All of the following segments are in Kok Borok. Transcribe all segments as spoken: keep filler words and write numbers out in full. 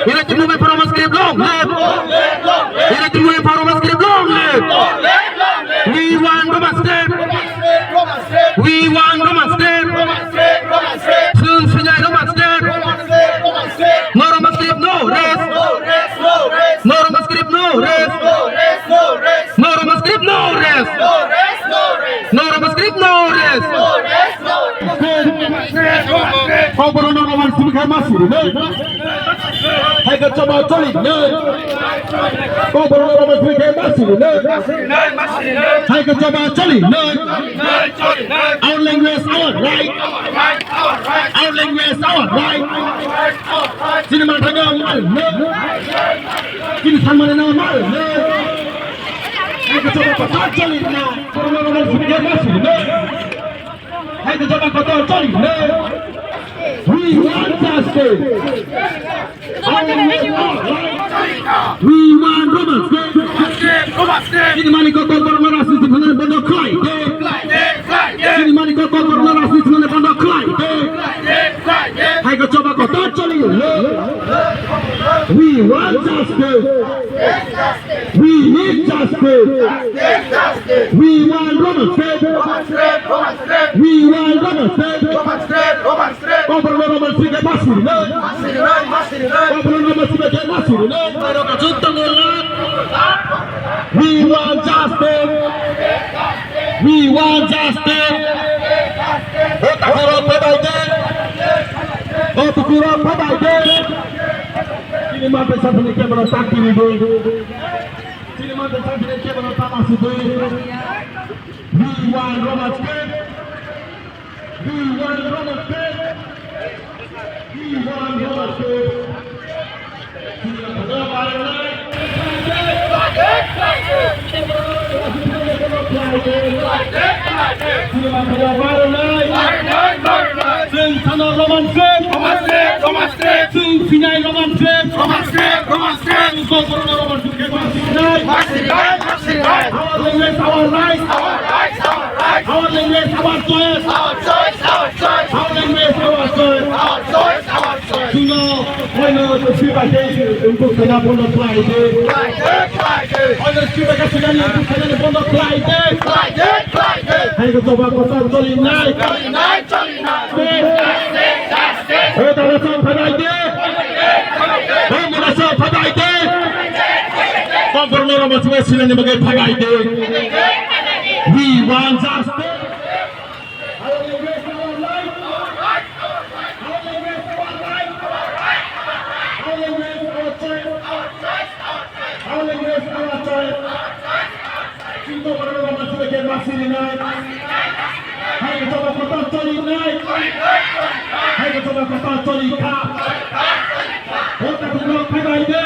United Movement for Roma Script, long live! United Movement for Roma Script, long live! We want Roma Script! We want Roma Script! Chwng swinai Roma Script! No Roma Script, no rest! No Roma Script, no rest! No Roma Script, no rest! No Roma Script, no rest! Kokborok no Roma Script khe ma siri le. Hai khe choba choli le. Kokborok no Roma Script khe ma siri le. Hai khe choba choli le. Our language, our right. Our language, our right. Chini manthano mal le. Chini sanmani no mal le. Hai khe choba choli le. Kokborok no Roma Script khe ma siri le. Hai khe choba kotor choli le. We want justice. We want Roma Script. Chini mani kotor borok no rajniti thangna bondo khlai de. Chini mani kotor borok no rajniti thangna bondo khlai de. Hai khe choba kotor choli le. We want justice. We need justice. We want Roma Script. We want Roma Script. Kokborok no Roma Script khe ma siri le. Kokborok no Roma Script khe ma siri le. We want justice. We want justice. O takhorok phabai de. O tukurok phabai de. Chini mantri sampini keboro takti ni de. Chini mantri sampini keboro tamasi de. We want Roma Script. We want Roma Script. We want Roma Script. Chwng sano Roma Script. Chwng swinai Roma Script. Chwng kokborok no Roma Script. Our language, our rights. Our language, our choice. Our language, our choice. Chwngno oino swi bai khe wngkuk saina bondo khlai de. Oino swi bai khe sainani wngkuk sainani bondo khlai de. Hai khe choba kotor choli nai. Hey, dala song phabai de. Hey, mona song phabai de. Kokborok no Roma Script sinani bagwi phabai de. We want justice. Our language, our right. Our language, our right. Our language, our choice. Our language, our choice. Chwng kokborok no Roma Script khe ma siri nai. Hai khe choba kotor choli nai. Hai khe choba kotor choli kha. Hota kuno phabai de.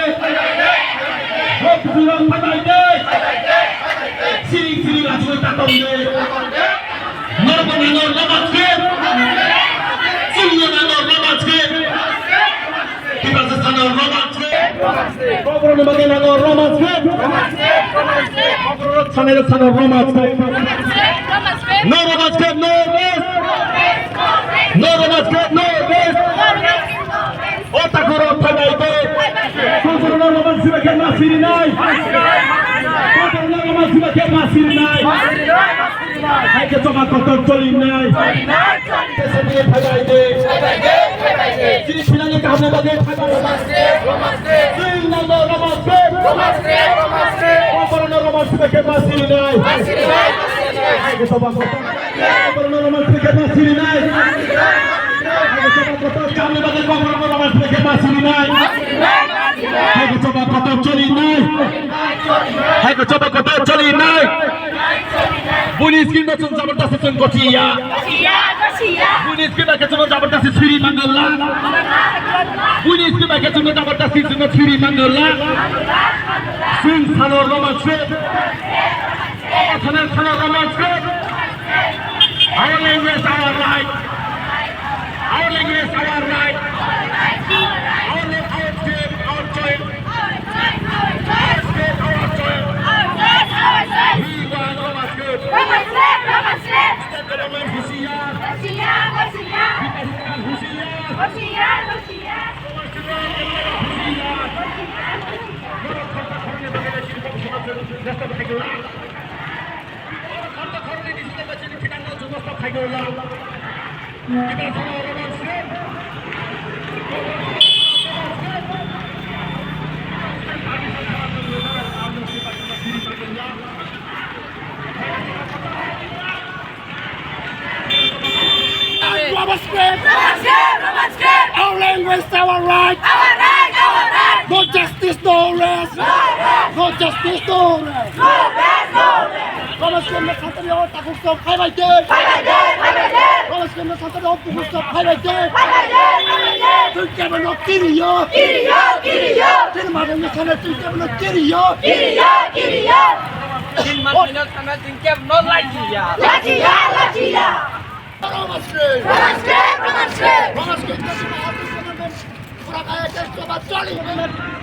Hota kuno phabai de. Siri siri rajui tatong de. Norok bo nango Roma Script. Chwngno nango Roma Script. Tiprasa sano Roma Script. Kokborok ni bagwi nango Roma Script. Kokborok sanai sano Roma Script. No Roma Script, no rest. No Roma Script, no rest. O takhorok phabai de. Kokborok no Roma Script khe ma siri nai. Kokborok no Roma Script khe ma siri nai. Hai khe choba kotor choli nai. Chini sinani kaham ni bagwi phabai. Chini nangno Roma Script. Kokborok no Roma Script khe ma siri nai. Hai khe choba kotor. Kokborok no Roma Script khe ma siri nai. Hai khe choba kotor kaham ni bagwi kokborok no Roma Script khe ma siri nai. Hai khe choba kotor choli nai. Hai khe choba kotor choli nai. Buini script no chwng jabardasti chwng gochiya. Buini script bai khe chwngno jabardasti siri mangala. Buini script bai khe chwngno jabardasti chwngno siri mangala. Chwng sano Roma Script. Sano, sano Roma Script. Our language, our right. Our language, our right. Our la-, our script, our choice. Our script, our choice. We want Roma Script. State government হুঁশিয়ার। হুঁশিয়ার, হুঁশিয়ার। বিকাশ হুঁশিয়ার। হুঁশিয়ার, হুঁশিয়ার। Roma Script, Roman script! Roman script! Roman script! Our language, our right! Our right! Our right! No justice, no rest! No rest! No justice, no rest! No rest! No rest! Roman script no santri o takhuk sok khai bai de! Khai bai de! Khai bai de! Roman script no santri o takhuk sok khai bai de! Khai bai de! Khai bai de! Twi kebo no kiri yo! Kiri yo! Kiri yo! Twi mano ni sana twi kebo no kiri yo! Kiri yo! Kiri yo! Chini manwino sana chini kebo no lachiya. Lachiya, lachiya. Roman script. Roman script, Roman script. Roman script. Pura kaya test sobat choli.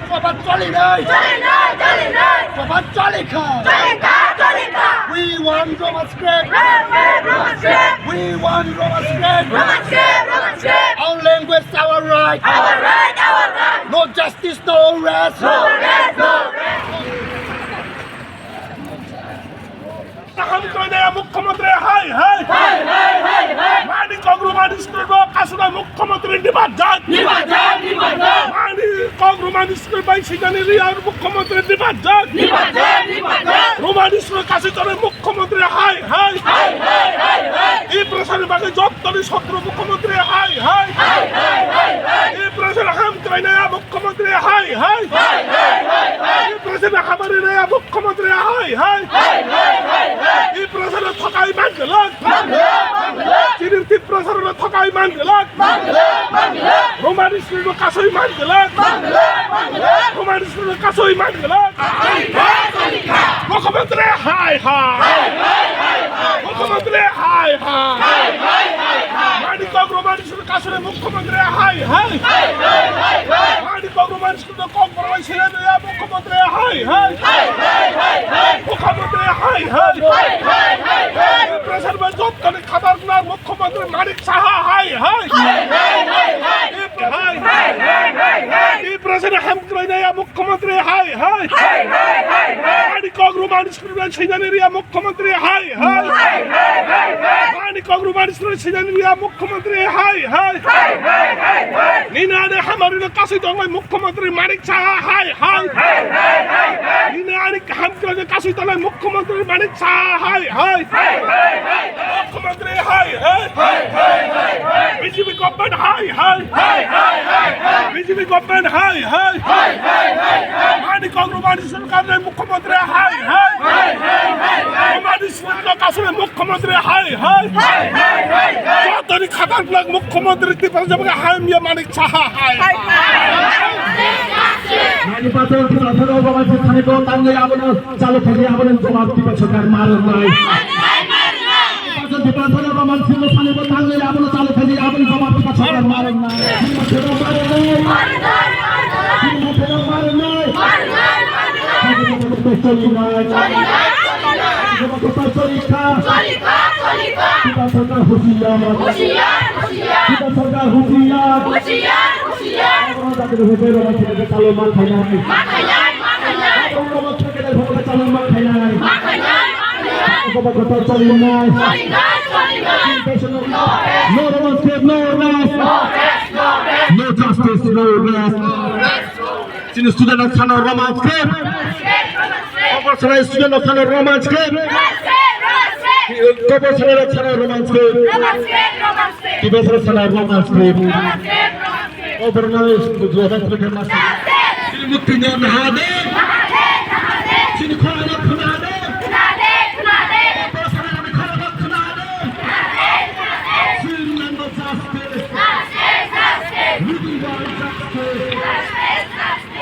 Sobat choli nai. Choli nai, choli nai. Sobat choli kha. Choli kha, choli kha. We want Roman script. Roman script, Roman script. We want Roman script. Roman script, Roman script. Our language, our right. Our right, our right. No justice, no rest. No rest, no rest. Kaham khlainai mukhyamantri hai hai. Hai hai hai hai. Manik Roman script bo kasuna mukhyamantri ni bajak. Ni bajak, ni bajak. Manik Roman script bai sinani riya mukhyamantri ni bajak. Ni bajak, ni bajak. Roman script kasi tore mukhyamantri hai hai. Hai hai hai hai. I prasani bagwi jottoni sotro mukhyamantri hai hai. Hai hai hai hai. I prasani ham khlainai mukhyamantri hai hai. Hai hai hai hai. I prasani hamari nai mukhyamantri hai hai. Hai hai hai hai. I prasani thokai man glak. Man glak, man glak. Chini Tiprasarokno thokai man glak. Man glak, man glak. Roman script bo kasui man glak. Man glak, man glak. Roman script bo kasui man glak. Choli kha, choli kha. Mukhyamantri hai hai. Hai hai hai hai. Mukhyamantri hai hai. Hai hai hai hai. Manik Roman script kasui mukhyamantri hai hai. Hai hai hai hai. Manik Roman script kok borok sinai ya mukhyamantri hai hai. Hai hai hai hai. Mukhyamantri hai hai. Hai hai hai hai. Prasar bai jottoni khabar na mukhyamantri Manik Saha hai hai. Hai hai hai hai. Hai hai hai hai. Prasar ham khlainai ya mukhyamantri hai hai. Hai hai hai hai. Manik Roman script sinani riya mukhyamantri hai hai. Hai hai hai hai. Manik Roman script sinani riya mukhyamantri hai hai. Hai hai hai hai. Nini ani hamari no kasui tongnai mukhyamantri Manik Saha hai hai. Hai hai hai hai. Nini ani kaham khlainai kasui tongnai mukhyamantri Manik Saha hai hai. Hai hai hai hai. Mukhyamantri hai hai. Hai hai hai hai. B J P government hai hai. Hai hai hai hai. B J P government hai hai. Hai hai hai hai. Manik Roman sarkar ni mukhyamantri hai hai. Hai hai hai hai. Roman sarkar ni mukhyamantri hai hai. Hai hai hai hai. Jottoni khatar glak mukhyamantri Tiprasa jabga hai miya Manik Saha hai. Hai hai. Nani pato Tiprasa rok bawa se thani ko tangge abono chalo thani abono jawab Tiprasa sarkar maron nai. Hai hai hai. Tiprasa sarkar maron nai. Tiprasa sarkar maron nai. Tiprasa sarkar maron nai. Choli kha, choli kha. Choli kha, choli kha. Tiprasa sarkar husiar. Husiar, husiar. Tiprasa sarkar husiar. Husiar, husiar. Abono jati ni hwnkhe rwma thwkhe chalo ma khainai. Ma khainai, ma khainai. Abono rwma thwkhe chalo ma khainai. Ma khainai, ma khainai. Abono kotor choli nai. Choli nai, choli nai. No rest, no rest. No rest, no rest. No justice, no rest. No rest, no rest. Chini student rok sano Roman script. Roman script, Roman script. Kokborok sanai student rok sano Roman script. Kokborok sanai rok sano Roman script. Roman script, Roman script. Tiprasa rok sano Roman script. Roman script, Roman script. Kokborok nai Roman script. Justice! Chini mukti no naha de. Naha de, naha de. Chini khorang no khna de. Khna de, khna de. Kokborok sanai rok khorang no khna de. Khna de, khna de. Chini no justice. Justice, justice. We want justice. Justice, justice.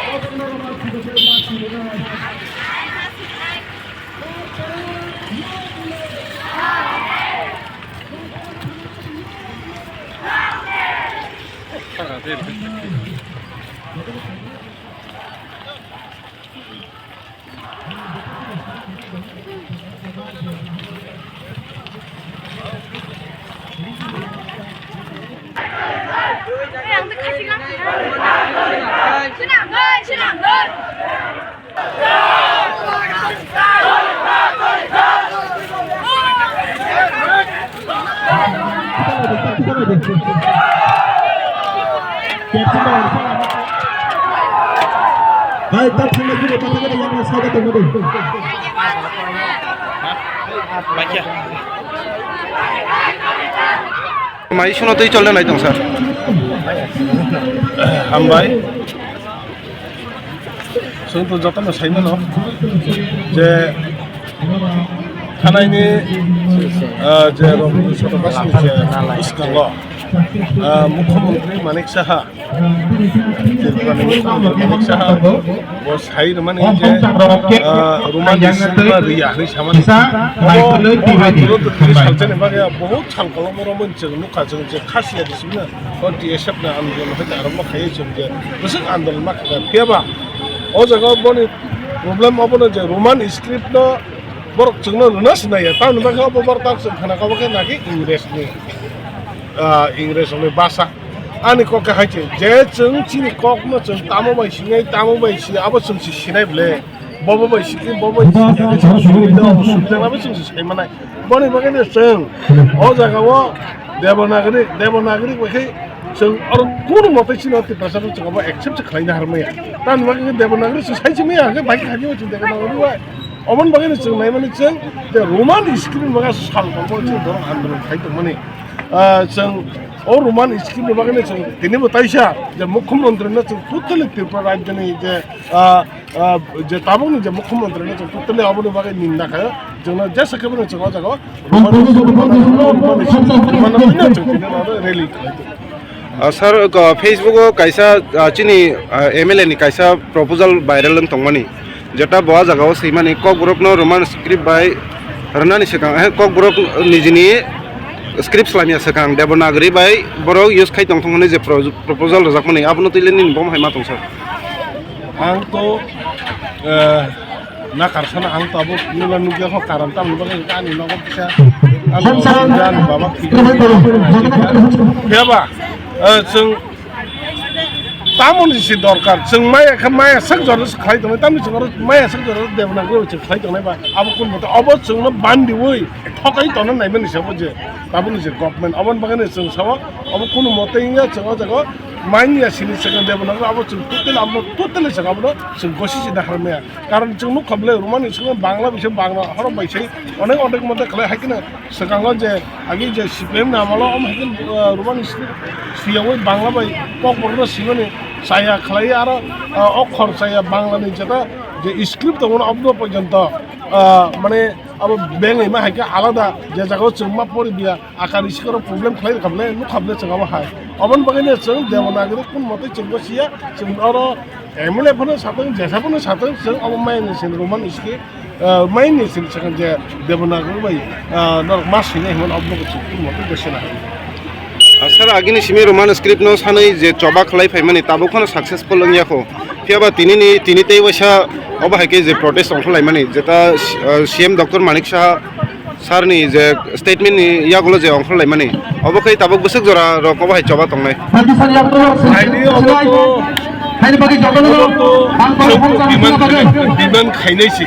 Hai, tak sini juga kata-kata yang saya kata tadi. Mai suno twi cholna nai tong sir. Hambai. Chwng to jotono sai mano je khanaini, ah, je rok soto kasini je bwskango, ah, Mukhyamantri Manik Saha, Tripurani Mukhyamantri Manik Saha bo sai rwmani je, ah, Roman Iscript ba riya hinwi samani. Obo, obo andolon twi salchani bagwi bahut sal kolokma romwi chwng nukha, chwng je khasiya di simi na. O T S F ni andolon hai arokma khaiwi chwng je bwswk andolon ma kha kha. Phiya ba o jaga o boni problem obono je Roman script no borok chwngno rwna sinai ya. Tamoni bagwi obo borok tak chwng khana kabo khe naki Ingres ni, ah, Ingres rokni basa. Ani kok khe hai se je chwng chini kokno chwng tamo bai sinai, tamo bai sinai, abo chwng si sinai bwle. Bobo bai sikhe, bobo bai sikhe, sujana bai chwng se sai manai. Boni bagwi no chwng o jaga o Devanagari, Devanagari bai khe chwng oro kunu mote chini o Tiprasa no chwng abo accept se khlaina har maya. Tamoni bagwi khe Devanagari se sai se maya, hwnkhe bai khe khaji o chwng Devanagari bai. Oboni bagwi no chwng nai mani chwng je Roman script bagwi sal kolokma chwng borok andolon khai tong mani. Ah, chwng o Roman script ni bagwi no chwng tini bo taisa je Mukhyamantri no chwng totally Tripura rajya ni je, ah, ah, je tabukni je Mukhyamantri no chwng totally aboni bagwi ninda khayo. Chwngno jesa khe bono chwng o jaga o Roman script ni bagwi no chwng tini no rally khlai tongo. Ah, sir, ko Facebook o kaisa, ah, chini, ah, M L A ni kaisa proposal viral wng tongmani. Jeta bo ah jaga o swimani Kokborok no Roman script bai rwnani swkang, eh, Kokborok nijini script swlamya swkang Devanagari bai borok use khai tong thung hwnwi je pro-, proposal rwjakmani, abono twi le nini bo hai ma tong sir? Ang to, eh, na karsana ang to abo nula nugya kho karon tamni bagwi ani nogo kisa ang ani baba kisa. Phiya ba, eh, chwng Tamoni se dorkar, chwng maya khe maya sak jora se khlai tongnai, tamni chwng oro maya sak jora Devanagari se khlai tongnai ba, abo kun mote obo chwngno bandiwi thokai tongna naimani se obo je, tabukni je government, oboni bagwi no chwng sao, obo kunu mote wngya chwng o jaga o manya sini chwng Devanagari abo chwng totally abono totally chwng abono chwng gosi se dahar maya, karon chwng nukha bwle Roman script Bangla bai se Bangla horok bai se onek onek mote khlai hai kheno Swkango je agi je C P M ni amolo omo hai khe, uh, Roman script swiyawi Bangla bai Kokborok no swimani chaya khlai aro, uh, okhor chaya Bangla ni jeta je script tongo abono porjonto, uh, mane abo beng ima hai khe alada je jaga o chwng ma pori biya akari sikoro problem khlai rwkha bwle nukha bwle chwng abo hai. Oboni bagwi no chwng Devanagari kun mote chwng bo siya chwng oro M L A phano satong jesa phano satong chwng abo maya ni sin Roman script. Ah, main ni sini sakha je Devanagari bai, ah, norok ma swinai hwnmano obo bo chwng tongmo tei bwswna hai. Ah, sir, agini simi Roman script no sanwi je choba khlai phaimani tabuk phano successful wngya kho. Phiya ba tini ni, tini tei waisa obo hai khe je protest ongkhorlaimani, jeta, ah, C M Doctor Manik Saha sir ni je statement ni yagulo je ongkhorlaimani, obo khe tabuk bwswk jora rok obo hai choba tongnai. Aini obo to, obo to chwng demand, demand khainai se.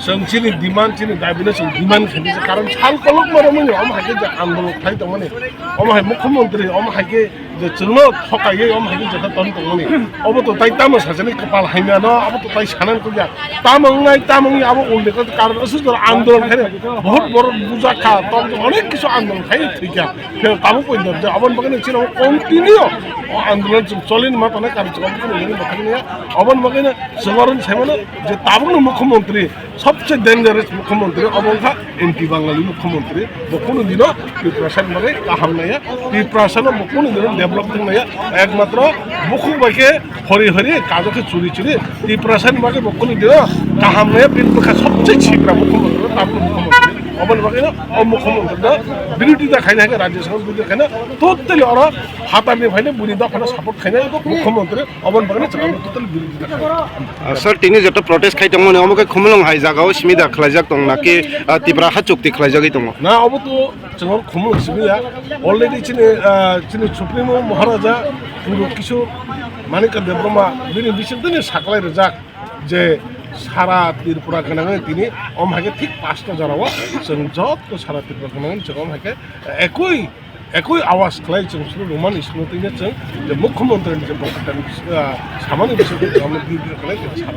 Chwng chini demand, chini dabi no chwng demand khainai se. Karon sal kolokma romwi no omo hai khe je andolon khlai tongmani. Omo hai mukhyamantri, omo hai khe je chwngno thokaiwi omo hai khe jotho ton tongmani. Obo to tai tamo sajani kwpal hamya no, abo to tai sanani kukya. Tamo wngnai, tamo wngya abo ulde karon aswk jora andolon khainai. Bahut borok bujakha, tong onek kisu andolon khai thwikha. Khe tabuk poito je aboni bagwi no chini continue o andolon chwng cholini ma tongnai karon chwng abo kheno nini mwthangni ya. Aboni bagwi no chwng oro sai mano je tabukni mukhyamantri sobse dangerous mukhyamantri obo wngkha anti Bangali mukhyamantri. Bo kunu dino Tiprasani bagwi kaham naiya, Tiprasano bo kunu dino develop thang naiya. Ekmatro bukhuk bai khe hori hori kajo khe churi churi Tiprasani bagwi bo kunu dino kaham naiya. Bini bwkha sobse sikra mukhyamantri tabukni mukhyamantri. Oboni bagwi no o mukhyamantri no birodita khaina hai khe Rajya Sabha birodita khaina totally oro phatarni phaina buini dophano support khaina mukhyamantri oboni bagwi no chwng totally birodita khaina. Ah, sir, tini joto protest khai tongmani omo khe Khumulwng hai jagao simi da khlaijak tong naki, ah, Tipra ha chukti khlaijagwi tongo? Na, obo to chwng Khumulwng simi ya. Already chini, ah, chini Supremo Maharaja Purbo Kishore Manikya Debbarma bini bisingtwi saklai rijak. Je sara Tripura gwnangwi tini om hai khe thik pasta jorao chwng joto sara Tripura gwnangwi chwng om hai khe ekoi Ekoi awas khlai chwng suru Roman school twi chwng je mukhyamantri ni je bokta ni, ah, samani bising twi samani bibir khlai chwng sara.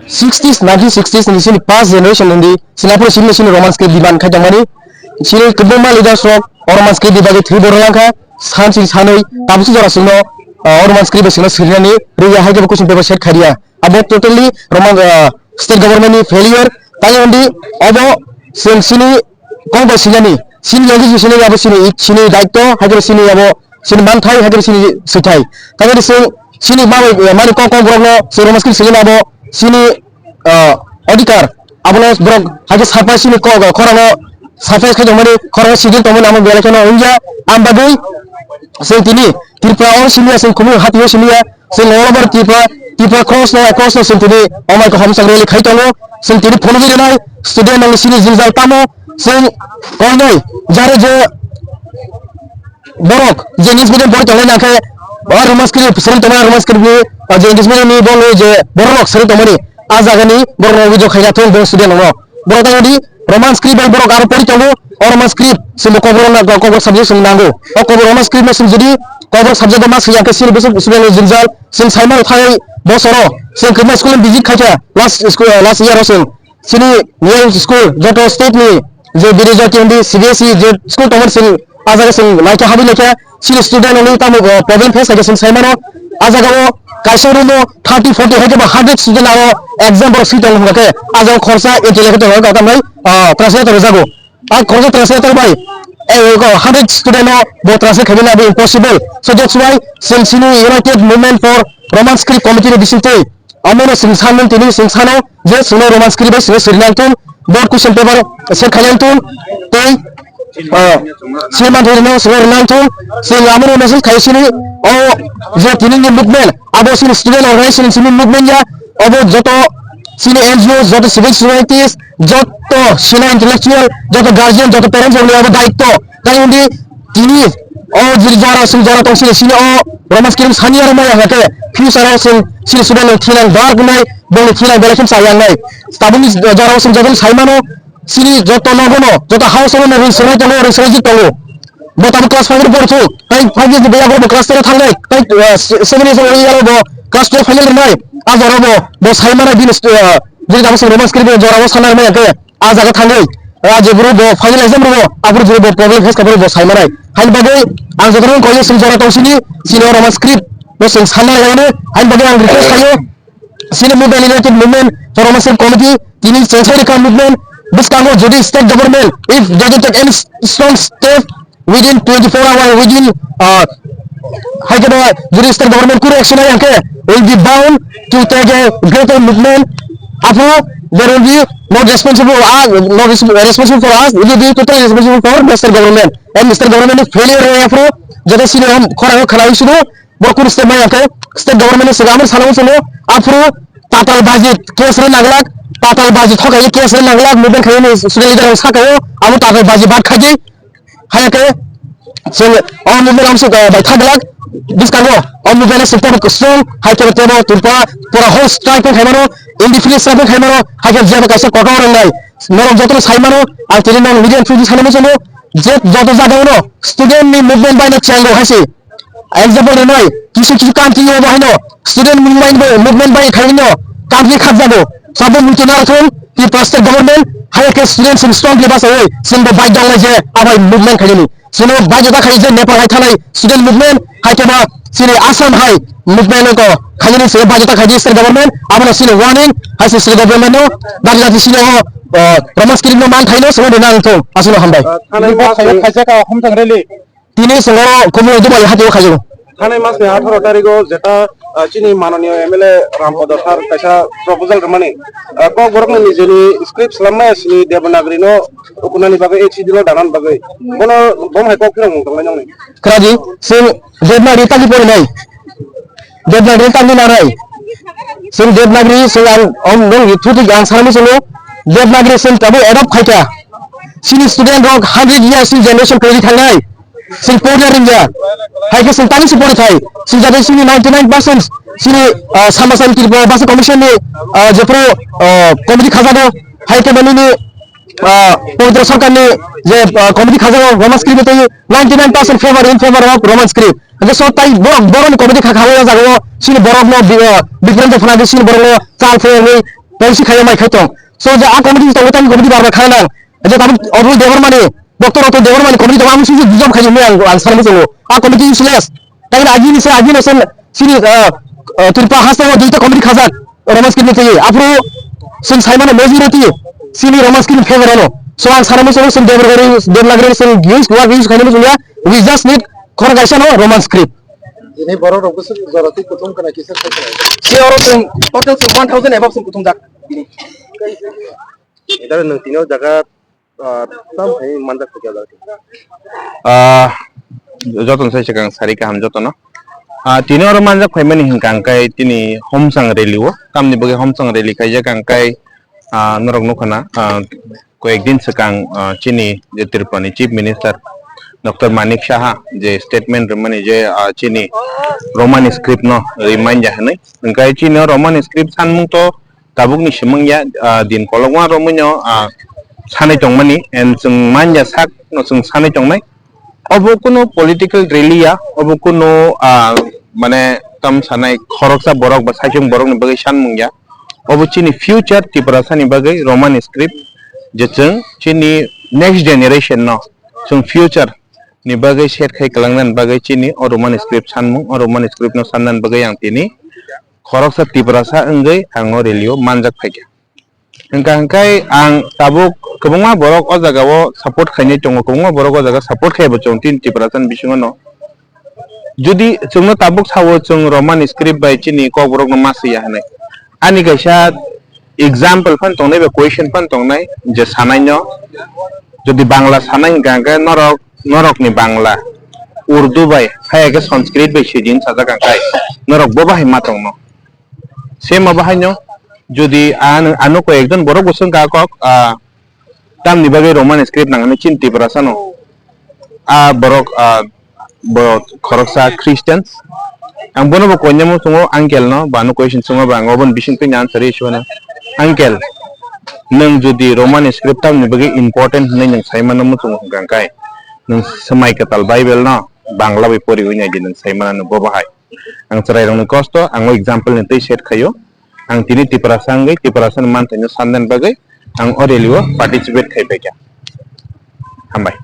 Sixties, nineteen sixties ni sini past generation ni sini aphuru sini sini Roman script demand khai tongmani. Sini kwbangma leaders rok o Roman script ni bagwi thwi borok langkha, san sini sanwi tabukhe jora sino, ah, o Roman script bai sino sirinani rwya hai khe bo question paper set khai riya. Abo totally Roman, ah, state government ni failure. Tani undi obo chwng sini kok bai sinani, sini yagi sini abo sini, sini daityo, hai khe sini abo sini manthai, hai khe sini swithai. Tani undi chwng sini ma bai, mani kok kok borok no chwng Roman script sini abo sini, ah, adhikar. Abono borok hai khe sapai sini kok, khorang o sapai khai tongmani, khorang o sigil tongmani amo belai kheno wngya. Am bagwi chwng tini Tripura o siniya, chwng khumui hati o siniya, chwng all over Tripura, Tripura cross no, cross no chwng tini omai kaham chwng rally khai tongo. Chwng tini phunugwi rwnai student rokni sini jwngjal tamo, chwng koinoi jare je borok je English medium pori tongnai nangkhe o Roman script sering tongmani, Roman script ni, o je English medium ni bo je borok rok sering tongmani, a jaga ni borok rok video khaina thung bo student rok. Borok tangdi Roman script bai borok aro pori tongo, o Roman script sini kokborok na kokborok subject sini nango. O kokborok Roman script no sini jodi kokborok subject ma sini angke sini bisi sini jwngjal sini saimano thai bosoro sini kwbangma school visit khaikha last school, last year o sini sini near school joto state ni je Bidya Jyoti undi C B S E je school tongmani sini a jaga sini naikha habwi naikha. Chini student rokni tamo, uh, problem face khaikhe chwng sai mano. A jaga o kaisa room o thirty, forty hai khe ba hundred student aro exam borok swi tongo hwnkha khe a jaga o khoroksa A T L khe tongo, kok tamni, uh, translator rwjago. A khoroksa translator bai, eh, ko hundred student no bo translate khaimani abo impossible. So that's why chwng chini United Movement for Roman Script Committee ni bisingtwi Omono chwng sanmung tini chwng sano je chwngno Roman script bai chwngno siri nang thung, board question paper set khai nang thung, tei, ah, sini manthai rwno chwngno rwnang thung, chwng abono message khai sini o je tini ni movement, abo chini student organization chini movement ya, obo joto chini N G O, joto civil societies, joto sina intellectual, joto guardian, joto parents rokni abo daitto, tai undi tini o jil jora sum jora tong sini sini o Roman script sani aro maya hake future o sum sini sudan no thinang dark nai bong thinang belai khum sayang nai. Tabuk ni jora o sum jora sai mano sini joto nogo no joto house o no ring swnai tongo, ring swnai jik tongo. Bo tabuk class five ro porthuk, tai five years ni baya bo class ten o thangnai, tai, uh, se-, seven years o yaro bo class twelve final rinai. A jora bo, bo sai mana bini, uh, bini tabuk sum Roman script jora o sanai maya ke. A jaga thangwi, ah, je bwrwi bo final exam rwo, aphuru je bo problem face khaphuru bo sai manai. Haini bagwi ang jotono koi sini jora tong sini, sini o Roman script no sing sanna laino, haini bagwi ang request khayo, sini movement, United Movement for Roman Script Committee, tini chengchari ka movement, bwskango jodi state government, if they don't take any s-, strong step, within twenty-four hour, within, uh, hai khe ba jodi state government kunu action nai hwnkhe, will be bound to take a greater movement. Aphuru there will be not responsible, uh, not res-, responsible for us, it will be totally responsible for the state government. And state government ni failure rw aphuru joto sini hom khorang khana wi sudu, bo kunu step mai hwnkhe state government ni saka amar sana wi sudu, aphuru tatal baji case rw naglak, tatal baji thokai case rw naglak, movement khaini sugli rw sakayo, amo tatal baji bat khaji, Hai khe chwng o movement amsuk, eh, bai thaglak bwskango o movement ni sengkrak strong hai khe tebo Tripura pura whole strike khaimano, independence strike khaimano, hai khe jeba kaisa kotor wngnai norok jotono sai mano. Ang tini nang media through di sanai muchungo je joto jagao no student ni movement bai no chengo hai se. Example rwnai, kisu kisu country o bahai no student movement bai, movement bai khai no country khapjago. Sabo muitu narathung, Tripura state government hai khe student sing strong khe basawi, sing bo bai dong lai je abai movement khai ni. Sino bai jota khai je Nepal hai thanai student movement hai khe ba sini Assam hai movement ko khai ni sino bai jota khai je state government, abono sini warning hai se state government no bai jota sini o, o, Roman script no man khai no sino de nang thung, asino hambai. Ah, thanai bo mas khai ni khai je ka hum thang rally. Tini sengoro Kumui Dubai hati o khayo. Thanai mas ni atharo tarigo jeta, ah, chini mananiyo M L A Rampada sir kaisa proposal rwmani, ah, kokborok ni nijeni script swlamma sini Devanagari no ukunani bagwi H D no danan bagwi. Bono bom hai kok phirang mung tongnai nongni. Kradi, sing Devanagari tagi pori nai. Devanagari tagi narai. Sing Devanagari sing ang om nong thutik ang sarami sing Devanagari sing tabu adopt khaika. Sini student rok hundred years ni generation kori thangnai. Sing porna ringya. Hai khe sing tani se pori thai. Sing jate sini ninety nine percent sini, ah, Sama Samiti Bhasha Commission ni, ah, jepro, ah, committee khajago. Hai khe bani ni ah, Pabitra Sarkarni je, ah, committee khajago Roman script tei ninety nine percent favor in favor of Roman script. Hingke so tai borok, borokni committee kha, kha, o jaga o chini borokno bi-, ah, Bikrem Debbarma chini borokno chal phai wngwi policy khai mai khai tong. So je a committee tongo, tai committee bar bar kha nang. Je tabuk Atul Debbarmani, Doctor Atul Debbarmani committee tongo, ang sujud bujam khai nang ang, ang sanwi tongo. A committee useless. Tamoni agini se, agini se chini, ah, ah, Tripura haste o duita committee khajak Roman script ni twi. Aphuru chwng saimano majority chini Roman script ni favor ano. So ang sana muchungo chwng Devanagari, Devanagari chwng use, word use khaina muchungya. We just need khorang kaisa no Roman script. Ini borok rok bwswk jora twi kutung kana kisa khai kana. Si oro chwng total chwng one thousand above chwng kutung jak. Ini. Ida nwng tini o jaga, ah, tam hai manjak khe jaga. Ah, jotono sai swkang sari kaham jotono. Ah, tini oro manjak phaimani hwnkha hwnkhe tini homsang rally o, tamni bagwi homsang rally khaijak hwnkhe, ah, norok nukha na, ah, koyek din swkang, ah, chini je Tripura ni Chief Minister Doctor Manik Saha je statement rwmani je, ah, chini Roman script no rwmanya hwnwi, hwnkhe chini Roman script sanmung to tabukni simang ya, ah, din kolokma romwino, ah, sanwi tongmani, and chwng manya sak no chwng sanwi tongnai. Obo kunu political rally ya, obo kunu, ah, mane tam sanai khoroksa borok ba saichung borokni bagwi sanmung ya. Obo chini future Tiprasani bagwi Roman script, je chwng chini next generation no chwng future ni bagwi set khai kwlangnani bagwi chini o Roman script sanmung, o Roman script no sannani bagwi ang tini khoroksa Tiprasa wngwi ang o rally o manjak phaikha. Hwnkha hwnkhe ang tabuk kwbangma borok o jaga o support khainai tongo, kwbangma borok o jaga support khai bo chwng tini Tiprasa ni bisingo no. Jodi chwngno tabuk sao chwng Roman script bai chini Kokborok no ma swiya hwnwi. Ani kaisa example phan tongnai ba question phan tongnai je sanai no. Jodi Bangla sanai hwnkha hwnkhe norok, norok ni Bangla, Urdu bai, hai khe Sanskrit bai swijin sajak hwnkhe norok bo bahai ma tongno. Same abo haino, jodi ano, ano koi ekjon borok bo swngkha kok, ah, tamni bagwi Roman script nang hinwi chini Tiprasa no. Ah, borok, ah, bo khoroksa Christians. Ang bono bo koinai muchungo uncle no, ba ano question swngo ba ang oboni bising twi answer rwi sio no. Uncle, nwng jodi Roman script tamni bagwi important hinwi nwng saimano muchungo hwnkha hwnkhe, nwng swmai kwtal Bible no Bangla bai poriwi nai di nwng saimano bo bahai. Ang chwrairokni kosto, ang o example ni twi set khaio. Ang tini Tiprasa wngwi Tiprasani manthaino sannani bagwi ang o rally o participate khai paikha. Hambai.